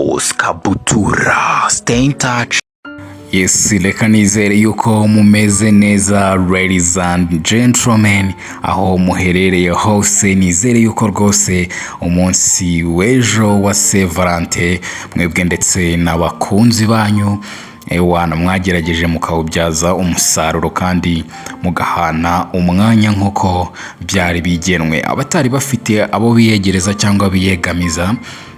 Boss Kabutura. Stay in touch. Yes, reka nizere yuko mumeze neza, ladies and gentlemen, aho muherereye hose. Nizere yuko rwose umunsi w'ejo wa Saint Valentin mwebwe ndetse n'abakunzi banyu, ewana, mwagerageje mukawubyaza umusaruro kandi mugahana umwanya nk'uko byari bigenwe. Abatari bafite abo biyegereza cyangwa biyegamiza,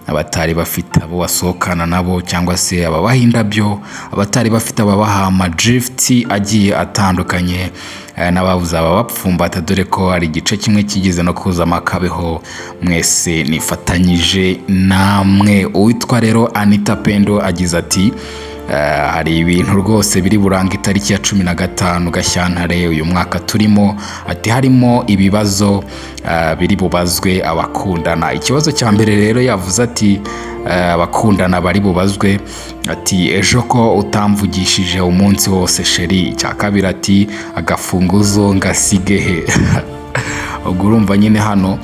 abatari bafite abo basohokana nabo cyangwa se ababaha indabyo, abatari bafite ababaha amagift agiye atandukanye, n'ababuze ababapfumbata, dore ko hari igice kimwe kigeze no kuzamo akabeho, mwese nifatanyije namwe. Uwitwa rero Anita Pendo agize ati: "Hari ibintu rwose biri buranga itariki ya 15 Gashyantare uyu mwaka turimo." Ati harimo ibibazo biri bubazwe abakundana. Ikibazo cya mbere rero yavuze ati abakundana bari bubazwe, ati: "Ejo ko utamvugishije umunsi wose, chéri?" Icya kabiri ati: "Agafunguzo ngasige he?" Ubwo urumva nyine hano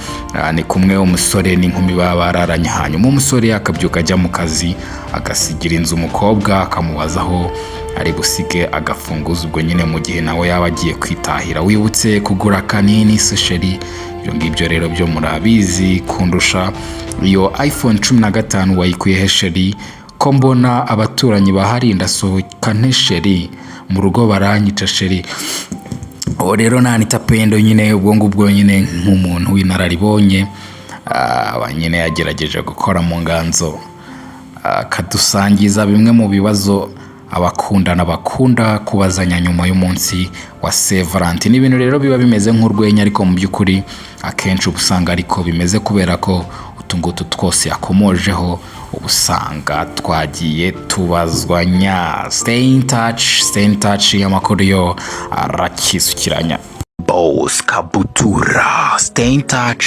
ni kumwe umusore n'inkumi baba bararanye, hanyuma umusore akabyuka ajya mu kazi, agasigira inzu umukobwa, akamubaza aho ari busige agafunguzo, ubwo nyine mu gihe nawe yaba agiye kwitahira. "Wibutse kugura kanini se, chéri?" Ibyo ngibyo rero byo murabizi kundusha. "Iyo iPhone 15 wayikuye he, chéri? Ko mbona abaturanyi bahari, ndasohoka nte, chéri? Mu rugo baranyica, chéri." Ubu rero na Anita Pendo nyine ubwo ngubwo nyine nk'umuntu w'inararibonye, aba nyine yagerageje gukora mu nganzo, akadusangiza bimwe mu bibazo abakundana bakunda kubazanya nyuma y'umunsi wa Saint Valentin. Ni ibintu rero biba bimeze nk'urwenya, ariko mu by'ukuri akenshi uba usanga ariko bimeze, kubera ko utu ngutu twose yakomojeho uba usanga twagiye tubazwanya. Stay in touch, stay in touch, amakuru yo arakisukiranya. Boss Kabutura. Stay in touch.